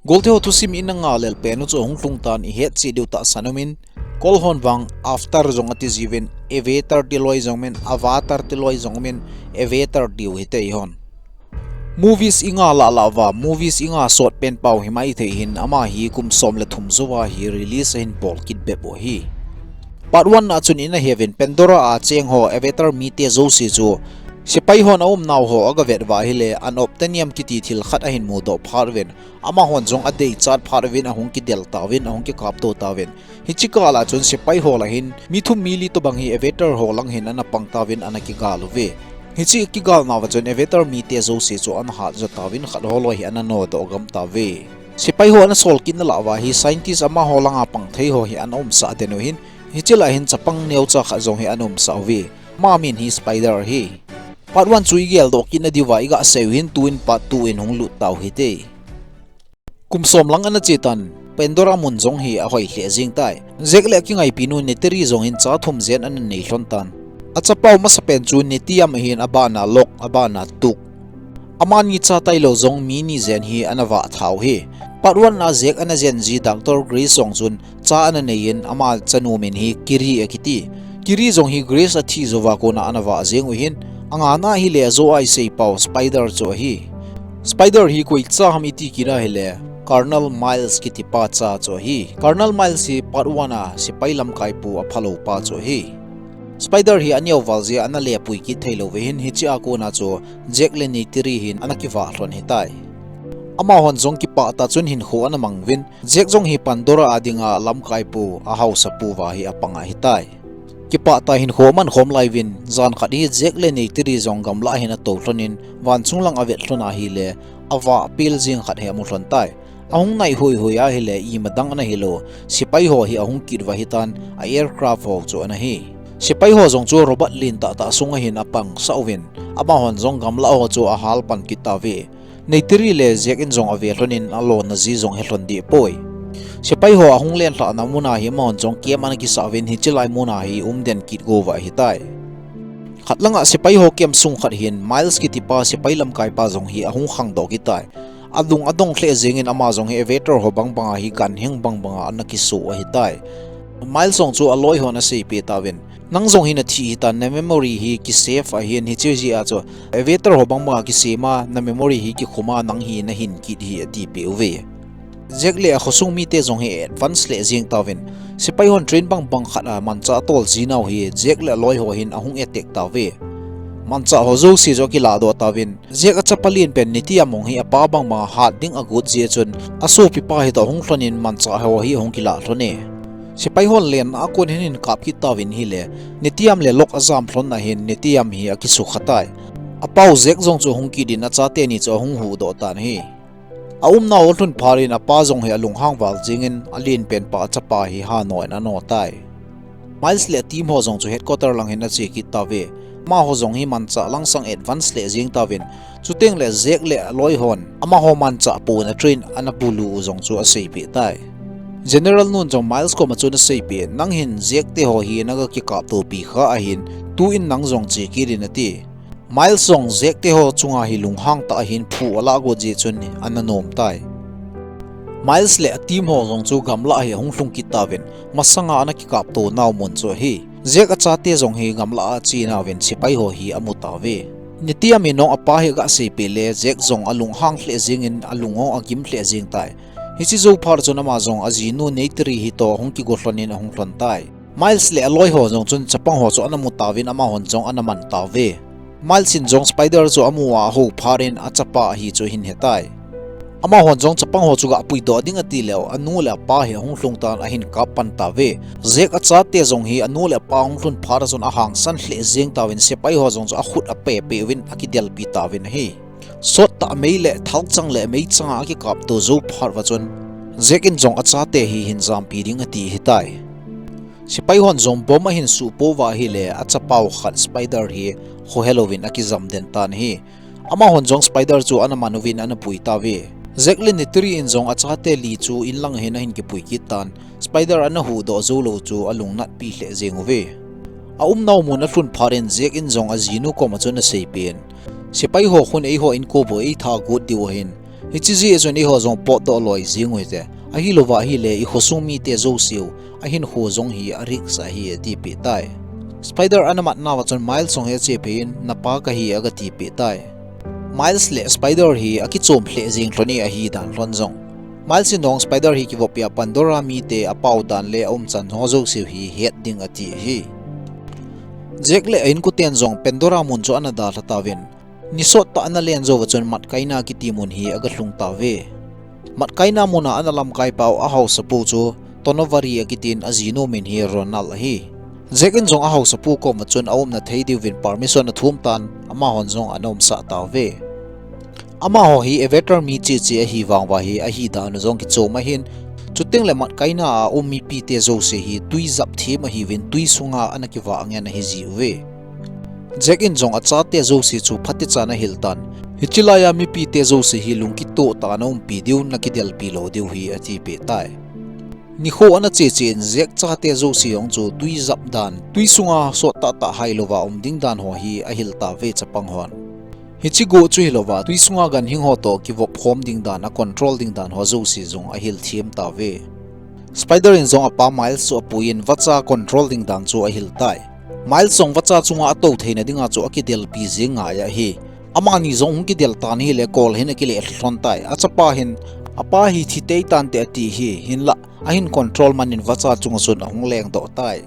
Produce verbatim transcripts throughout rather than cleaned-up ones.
Golte ho thusim ina ngalel pen u chu ahung lhung tan ihet cheh diu tahsan umin, Kol hon vang after jong ati jiuvin, Avatar ti loi jong umin, Avatar ti loi jong umin, Avatar tiu hite eihon. Movies inga lah lah uva, movies inga sot pen pau himai thei hin ama hi kum som le thum jouva hi release ahin bol kit bep u ahi. Part one a chun ina heuvin Pandora a cheng ho Avatar mite jouse chu sepai hon aumnau ho aga vet uva ahile unobtainium kiti thil khat ahin mudoh phat uvin, amahon jong adeichat phat uvin ahung kidel tauvin, ahung kikapto tauvin. Hiche kah a chun sepai ho lah hin mi thum mi li tobang hi Avatar ho lang hin ana pang tauvin ana kigal uve. Hiche kigalnauva chun Avatar mite jouse chu ana hat jo tauvin khat ho loi hi ana nodoh gam tauve. Sepai ho ana sol kitna lah uva hi scientist amaho langa pang thei ho hi ana umsah den u hin, hiche lah hin chapang neocha khat jong hi ana umsah uve. Ama min hi Spider ahi. Part one chu igeldoh kitna diuva iga sei u hin tuin part two in hung lut tau hite. Kum som lang ana che tan, Pandora mun jong hi ahoi lheh jeng tai. Jack le akingaipinu Neytiri jong hin cha thum jen ana nei lhon tan. Achapau masapen chu Nitiam ahin, abana Locke, abana Tuk. Amani cha tailou jong mi ni jen hi ana vah tha u hi. Part one a Jack ana jen ji Doctor Grace jong chun cha ana neiyin ama chanu min hi Kiri akiti. Kiri jong hi Grace athi jouva kona ana vah jeng u hin, angana ahile ajo a isei pau Spider chu ahi. Spider hi koi cha ham iti kit ahile Colonel Miles kitipa cha chu ahi. Colonel Miles hi part one a sepai lamkaipu aphalou pa chu ahi. Spider hi aneo val jeh a ana lepui kit theilou ve hin hiche a kona chu Jack le Neytiri hin ana kivah lhon hitai. Amahon jong kipah tah chun hinkho ana mang uvin, Jack jong hi Pandora a dinga lamkaipu, ahaosapu uva hi apang ahitai. Kipah tah hinkho aman khom lai uvin, jan khat hi Jack le Neytiri jong gamlah hin atou lhonin, vanchung lang avet lhon ahile, avah pel jeng khat hi amu lhon tai. Ahung nai hoi hoi ahile, ima dang ana hilou, sepai ho hi ahung kit uva ahitan, a aircraft ho chu ana hi. Sepai ho jong chu robot lentah tah sunga hin apangsah uvin, amahon jong gamlah ho chu ahal pan kit tauve. Neytiri le Jack in jong ave lhonin alona ji jong he lhon deh poi. Sepai ho ahung lenlhahna muna hi amahon jong camp ana kisah uvin hiche lai muna hi um den kit go uva ahitai. Khat langa sepai ho camp sung khat hin Miles kitipa sepai lamkaipa jong hi ahung khangdoh kit tai. Alung adong lheh jengin ama jong hi Avatar ho bangbanga hi ganhing bangbanga ana kiso ahitai. Miles jong chu aloi hon aseipeh tauvin, nang jong hi nathi hitan, na memory hi kisave ahin, hiche jeh a chu Avatar ho bangbanga kisem a, na memory hi kikhum a, nang hi nahin kit hi atipeh uve. Jack le akhosung mite jong hi advance lheh jeng tauvin, sepai hon train bangbang khat a manchah atol jinau hi Jack le aloi ho hin ahung attack tauve. Manchah ho jouse joh akilahdoh tauvin, Jack achapa lenpen Nitiam jong hi apa bangbanga hat ding agot jeh chun asopipa hitoh hung lhonin manchah ho hi ahung kilah lhon e. Sepai hon lenna a kon hin ahin kap kit tauvin ahile, Nitiam le Locke ajam lhon ahin Nitiam hi akisukha tai. Apau Jack jong chu ahung kit in achate ni chu ahung huhdoh tan ahi. Aumnau alhun phat in apa jong hi alunghang val jengin alenpen pa achapa hi hano in ano tai. Miles le a team ho jong chu headquarter lang hin ache kit tauve. Amaho jong hi manchah langsang advance lheh jeng tauvin, chuteng le Jack le aloi hon amaho manchah pona train ana bulu u jong chu aseipeh tai. General nun jong Miles koma chun aseipeh in, nang hin Jack te ho hi naga kikaptopi kha ahin, tuin nang jong che kit in ati. Miles jong Jack te ho chunga hi lunghang tah ahin phu alah got jeh chun ana nom tai. Miles le a team ho jong chu gamlah hi ahung lhung kit tauvin, masanga ana kikapto nau mun chu ahi. Jack achate jong hi gamlah a achenauvin sepai ho hi amu tauve. Nitiam in jong apa hi aga seipeh le Jack jong alunghang lheh jengin alung jong agim lheh jeng tai. Hiche jou phat chun ama jong ajinu Neytiri hitoh ahung kigo lhonin ahung lhon tai. Miles le aloi ho jong chun chapang ho chu ana mu tauvin amahon jong ana man tauve. Miles in jong Spider chu amu a ahou phat in achapa ahi chu ahin hetai. Amahon jong chapang ho chu ga puidoh ding ati leu, anu le apa hi ahung lhung tan ahin kap pan tauve. Jack achate jong hi anu le apa ahung lhun phat chun ahangsan lheh jeng tauvin sepai ho jong chu akhut apepeh uvin akidelpi tauvin ahi. Sottah mei le thalchang le meichang a akikapto jou phat uva chun Jack in jong achate hi hin jampi ding ati ahitai. Sepai hon jong bomb ahin suhpoh uva ahile, achapau khat Spider hi khohelouvin akijam den tan ahi. Amahon jong Spider chu ana man uvin ana pui tauve. Jack le Neytiri in jong achate li chu inlang hin ahin kipui kit tan, Spider ana huhdoh joulou chu alungnatpi lheh jeng uve. Aumnau mun alhun phat in Jack in jong ajinu koma chun aseipeh in, sepai ho khun eiho inko bou eitha got diu ahin, Hiche jeh a chun eiho jong potdoh loi jing u hite. Ahilouva ahile i khosung mite jouseu ahinkho jong hi a risk ahi atipeh tai. Spider ana matnauva chun Miles jong hi achephei in, napa kahi agatipeh tai. Miles le Spider hi akichom lheh jeng lhon e ahidan lhon jong. Miles in jong Spider hi kivop peh a Pandora mite apao dan le aumchan ho jouseu hi het ding ati ahi. Jack le a inkoten jong Pandora mun chu ana dalha tauvin, nisot tah ana len jouva chun Matkaina kiti mun hi agalhung tauve. Matkaina muna ana lamkai pau a haosapu chu Tonovari akitin ajinu min hi Ronald ahi. Jack in jong ahaosapu koma chun aumna thei diuvin permission athum tan, amahon jong ana umsah tauve. Amaho hi Avatar mi cheche ahi vang uva hi ahidan u jong kichom ahin, chuteng le Matkaina a um mipite jouse hi twi jap them ahiuvin twi sunga ana kivah ngen ahi jiuve. Jack in jong achate jouse chu phatechan ahil tan, hiche laiya mipite jouse hi lungkitoh tah a ana umpi diu, ana kidelpi lou diu hi atipeh tai. Nikho ana cheche in Jack chate jouse jong chu twi jap dan, twi sunga sot tahtah hailouva um ding dan ho hi ahil tauve chapang hon. Hiche goh chu hilouva twi sunga ganhing ho toh kivop khom ding dan, a control ding dan ho jouse jong ahil them tauve. Spider in jong apa Miles chu apuiyin vacha control ding dan chu ahil tai. Miles jong vacha chunga atou theina dinga chu akidelpi jeng ngai ahi. Amani jong hung kidel tan ahile kol hin akile lhon tai. Achapa hin, apa hi thi tei tante ati ahi, hinlah ahin control manin vacha chunga chun ahung lengdoh tai.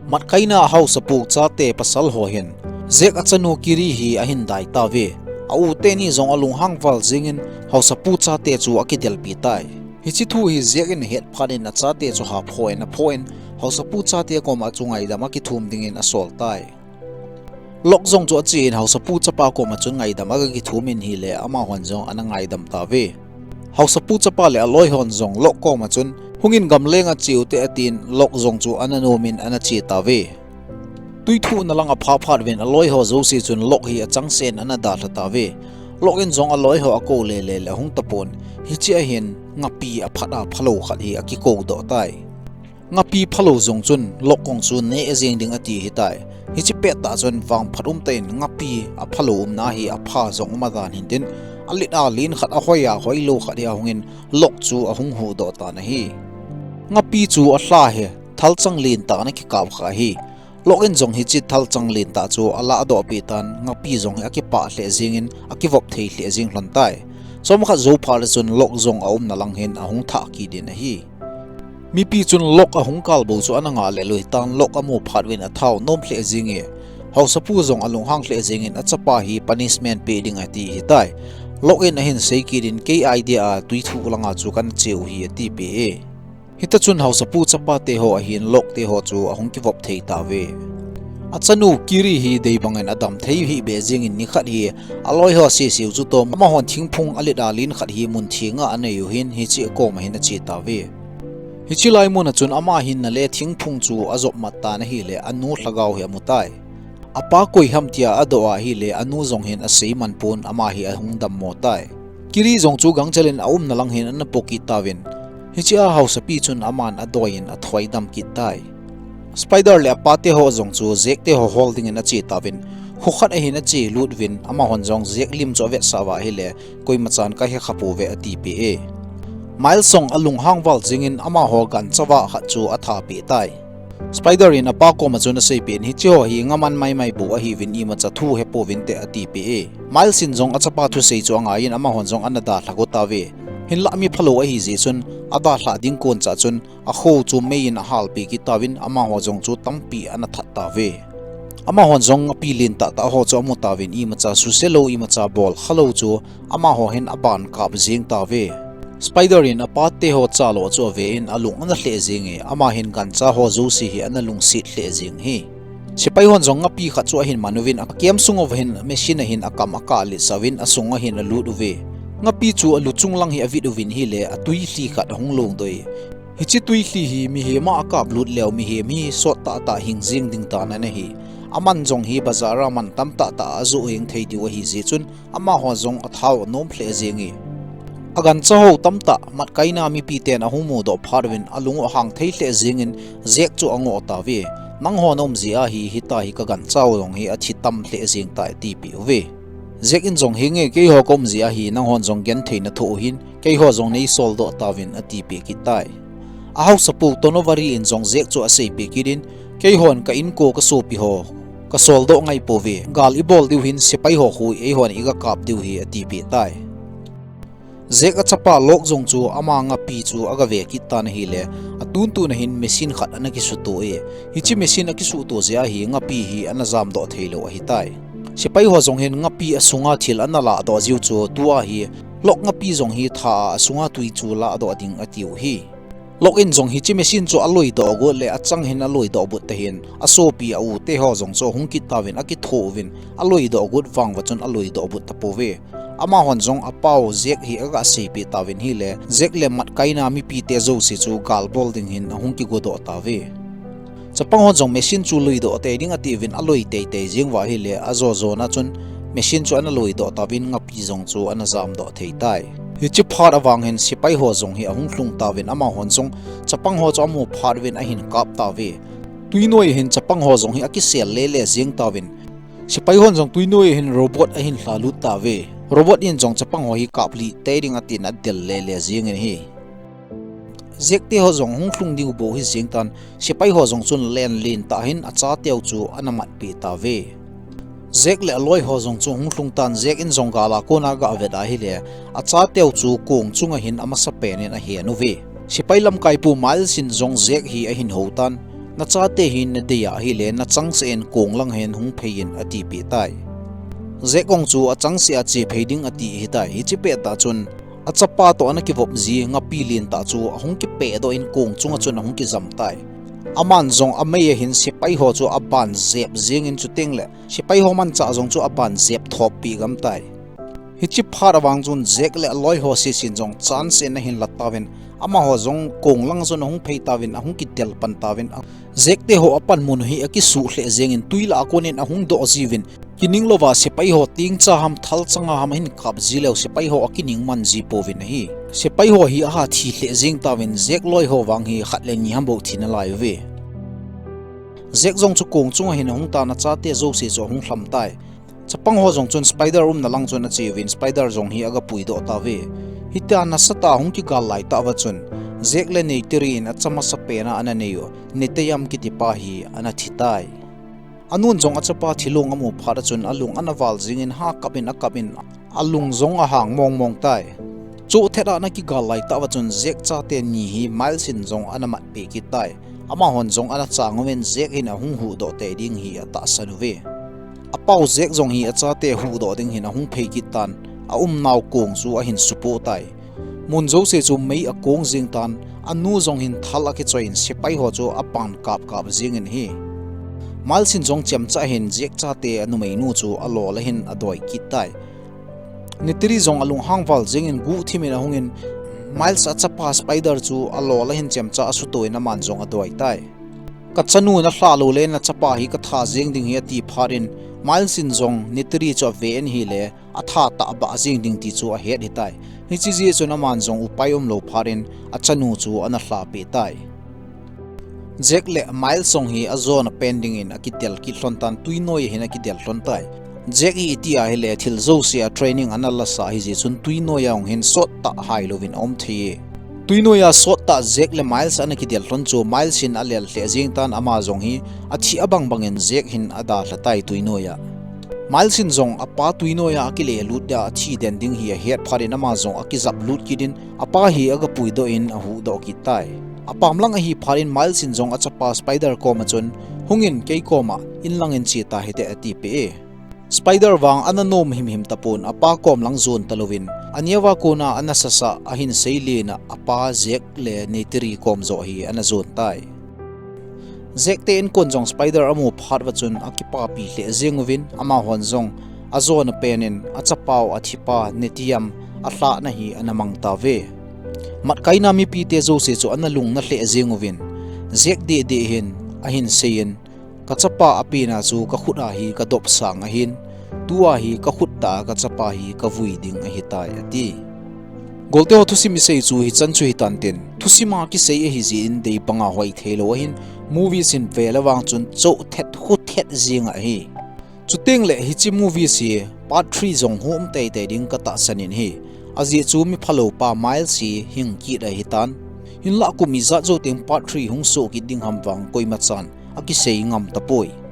Matkaina haosapu chate pasal ho hin Jack achanu Kiri hi ahin dai tauve. A u teni jong alunghang val jengin haosapu chate chu akidelpi tai. Hiche thu hi Jack in ahet phat in achate chu haphoh in aphoh in haosapu chate koma chu ngaidam akithum dingin asol tai. Locke jong chu achen haosapu chapa koma chun ngaidam agakithum in ahile amahon jong ana ngaidam tauve. Haosapu chapa le aloi hon jong Locke koma chun hungin gamlenga cheute atin Locke jong chu ana nomin ana che tauve. Twithuhna lang apha phat uvin aloi ho jouse chun Locke hi achangsen ana dalha tauve. Locke in jong aloi ho akou lele le ahung tapon, hiche ahin ngapi aphat a phalou khat hi akikoudoh tai. Ngapi phalou jong chun Locke kong chu neh jeng ding ati ahitai. Hiche pettah chun vangphat umtah in ngapi aphalou umna hi apha jong um adan hintin, alet a len khat ahoi a hoilou khat hi ahungin Locke chu ahung huhdoh tan ahi. Ngapi chu alha hi thalchang lentah ana kikap kha ahi. Locke in jong hiche thalchang lentah chu alahdoh peh tan, ngapi jong hi akipah lheh jengin akivop thei lheh jeng lhon tai. Chomkhat jou phat le chun Locke jong aumna lang hin ahung thah kit in ahi. Mipi chun Locke ahung kal bou chu ana ngah lel u hitan, Locke amu phat uvin athau nom lheh jenge, haosapu jong alunghang lheh jengin achapa hi punishment peh ding ati ahitai. Locke in ahin sei kit in, kei idea a twithuh langa chu kana che u ahi atipeh e. Hita chun haosapu chapate ho ahin Locke te ho chu ahung kivop thei tauve. Achanu Kiri hi deibangin adam thei hihbeh jengin nikhat hi aloi ho seseu chu tom amahon thingphung alet a len khat hi mun thenga anei u hin hiche akoma hin ache tauve. Hiche lai muna chun ama hin nale thingphung chu ajop mat tan ahile anu lhagao hi amu tai. Apa koi ham tia adoh a ahile anu jong hin asei man pon ama hi ahung dammo tai. Kiri jong chu gangchel in aumna lang hin ana po kit tauvin, hiche a haosapi chun aman adoiyin athoidam kit tai. Spider le apate ho jong chu Jack te ho hol dingin ache tauvin, kho khat ahin ache lut uvin, amahon jong Jack lim chu avetsah uva ahile koimachan kahe khapouve atipeh e. Miles jong alunghang val jengin amaho gancha vah khat chu athapeh tai. Spider in apa koma chun aseipeh in, hiche ho hi ngaman maimai bou ahiuvin imacha thu hepouvinte atipeh e. Miles in jong achapa thusei chu angaiyin amahon jong ana dalha got tauve. Hinlah mi phalou ahijeh chun adalhah ding koncha chun akho chu meiyin ahalpeh kit tauvin amaho jong chu tampi ana that tauve. Amahon jong ngapi lentah tah ho chu amu tauvin imacha suse lou imacha bol khalou chu amaho hin aban kap jeng tauve. Spider in apate ho chalo chu aven alung ana lheh jenge, ama hin gancha ho jouse hi ana lungset lheh jeng ahi. Sepai hon jong ngapi khat chu ahin man uvin akem sung uva hin machine ahin akam akah letsah uvin asunga hin alut uve. Ngapi chu aluchung lang hi avit uvin ahile atwilhi khat ahung longdoh e. Hiche twilhi hi mihem a akaplut leu mihem hi sot tahtah hing jeng ding dan ana hi. Aman jong hi bazar a man tamtah tah a ajoh jeng thei diu ahijeh chun amaho jong athau anom lheh jenge. Agancha ho tamtah Matkaina mipiten ahung mudoh phat uvin alung u ahang thei lheh jengin Jack chu angoh tauve. Nangho naum jeh a hi hitia hi kagancha u jong hi athi tam lheh jeng tai atipeh uve. Jack in jong, "Hinge, keiho ka um jeh a hi nanghon jong genthei nathoh u hin, keiho jong nei soldoh tauvin," ati peh kit tai. Ahaosapu Tonovari in jong Jack chu asei peh kit in, "Keihon ka inko ka sopi ho ka soldoh ngai pouve, gal ibol diu hin sepai ho khu eihon iga kap diu ahi," ati peh tai. Jack achapa Locke jong chu ama ngapi chu aga ve kit tan ahile, atuntun a hin machine khat ana kisuto e. Hiche machine akisuto jeh a hi ngapi hi ana jamdoh theilou ahitai. Sepai ho jong hin ngapi asunga thil ana lahdoh jiu chu tua hi Locke ngapi jong hi tha a asunga tui chu lahdoh ding atiu ahi. Locke in jong hiche machine chu aloidoh got le achang hin aloidoh but tahin, asopi a u te ho jong chu ahung kit tauvin akitho uvin, aloidoh got vang uva chun aloidoh but tapouve. Amahon jong apau Jack hi aga seipeh tauvin ahile, Jack le matkaina mipite jouse chu gal bol ding hin ahung kigodoh tauve. Chapang hon jong machine chu loidoh tei ding atiuvin aloi teitei jeng uva ahile, ajo jona chun machine chu ana loidoh tauvin ngapi jong chu ana jamdoh thei tai. Hiche phat avang hin sepai ho jong hi ahung lhung tauvin amahon jong chapang ho chu amu phat uvin ahin kap tauve. Tuinoi a hin chapang ho jong hi akisel lele jeng tauvin, sepai hon jong tuinoi a hin robot ahin lhalut tauve. Robot in jong chapang ho hi kaplih tei ding atin adel lele jengin ahi. Jack te ho jong hung lhung diu bou ahi jeng tan, sepai ho jong chun len lentah hin achateu chu ana matpeh tauve. Jack le aloi ho jong chu hung lhung tan, Jack in jong gal a kona aga vet ahile, achateu chu kong chunga hin amasapen in ahen uve. Sepai lamkaipu Miles in jong Jack hi ahin hou tan, "Nachate hi nadei a ahile, nachangseh in kong lang hin hung phei in," atipeh tai. Jack jong chu achangseh a che phei ding ati ahitai. Hiche pettah chun achapa toh ana kivop ji ngapi lentah chu ahung kipehdoh in kong chunga chun ahung kijam tai. Aman jong amei a hin sepai ho chu aban jep jengin, chuteng le sepai ho manchah jong chu aban jep thoppeh gam tai. Hiche phat avang chun Jack le aloi ho sesen jong chanseh in ahin la tauvin, amaho jong kong lang chun ahung phei tauvin, ahung kidel pan tauvin, Jack te ho apanmun hi akisuh lheh jengin, twi lah a konin ahung doh jiuvin, kining louva sepai ho tengcha ham, thalchanga ham ahin kap ji leu sepai ho akining man ji pouvin ahi. Sepai ho hi aha thi lheh jeng tauvin, Jack loi ho vang hi khat le ni ham bou thi nalai uve. Jack jong chu kong chunga hin ahung tan, achate jouse chu ahung lham tai. Chapang ho jong chun Spider umna lang chun acheuvin, Spider jong hi aga puidoh tauve. Hitia nasatah a hung kigal laitah uva chun Jack le Neytiri in acha masapen a ana nei u Neteyam kitipa hi ana thi tai. Anun jong achapa thilong amu phat a chun alung ana val jengin ha kap in akap in, alung jong ahang mongmong tai. Chohthet a ana kigal laitah uva chun Jack chate ni hi Miles in jong ana matpeh kit tai. Amahon jong ana chang uvin, Jack hin ahung huhdoh tei ding hi atahsan uve. Apau Jack jong hi achate huhdoh ding hin ahung phei kit tan, aumnau kong chu ahin supoh tai. Mun jouse chu mei akong jeng tan, anu jong hin thal akichoi in sepai ho chu apan kapkap jengin ahi. Miles in jong chemcha hin Jack chate anumeinu chu alol a hin adoi kit tai. Neytiri jong alunghang val jengin guhthim in ahungin, Miles achapa Spider chu alol a hin chemcha asuto in aman jong adoi tai. Kachanu nalhah lou le nachapa hi katha jeng ding ahi ati phat in, Miles in jong Neytiri chu ave in ahile, atha tahbeh jeng ding ti chu ahet ahitai. Hiche jeh chun aman jong upai umlou phat in achanu chu ana lhapeh tai. Jack le Miles jong hi ajona pen dingin akidel kit lhon tan, twinoi a hin akidel lhon tai. Jack hi iti ahile thil jouse a training ana lasah ahijeh chun twinoi a jong hin sottah hailouvin aum thei e. Twinoi a sottah Jack le Miles ana kidel lhon chu Miles hin alel lheh jeng tan, ama jong hi athi abang bangin Jack hin adalha tai twinoi a. Miles in jong apa twinoi a akilelut dia athi den ding hi ahet phat in ama jong akijap lut kit in, apa hi aga puidoh in ahuhdoh kit tai. Apam lang ahi phat in Miles in jong achapa Spider koma chun, hungin kei koma in langin che tahite atipeh e. Spider vang ana nom himhim tapon, apa kom lang jon talouvin, aneo a kona ana sasa ahin seilen a apa Jack le Neytiri kom joh hi ana jon tai. Jack te inkon jong Spider amu phat uva chun akipapi lheh jeng uvin, amahon jong ajona pen in achapau athipa Neteyam alhahna hi ana mang tauve. Matkaina mipite jouse chu ana lungna lheh jeng uvin, Jack dehdeh hin ahin seiyin, kachapa apena chu kakhut a hi kadopsang ahin, tua hi kakhut tah a kachapa hi kavui ding ahitai ati. Golte ho, thusim isei chu hichan chu hitan tin, thusim a kisei ahijeh in deibanga hoi theilou ahin, movies in vel avang chun chohthet khuthet jeng ahi. Chuteng le hiche movies hi Part three jong hung um teitei ding katahsan in ahi. Ajeh chu miphalou pa Miles hi hing kit ahitan. Hinlah kum ijat jou teng part three hung soh kit ding ham vang koima chan akisei ngam tapoi.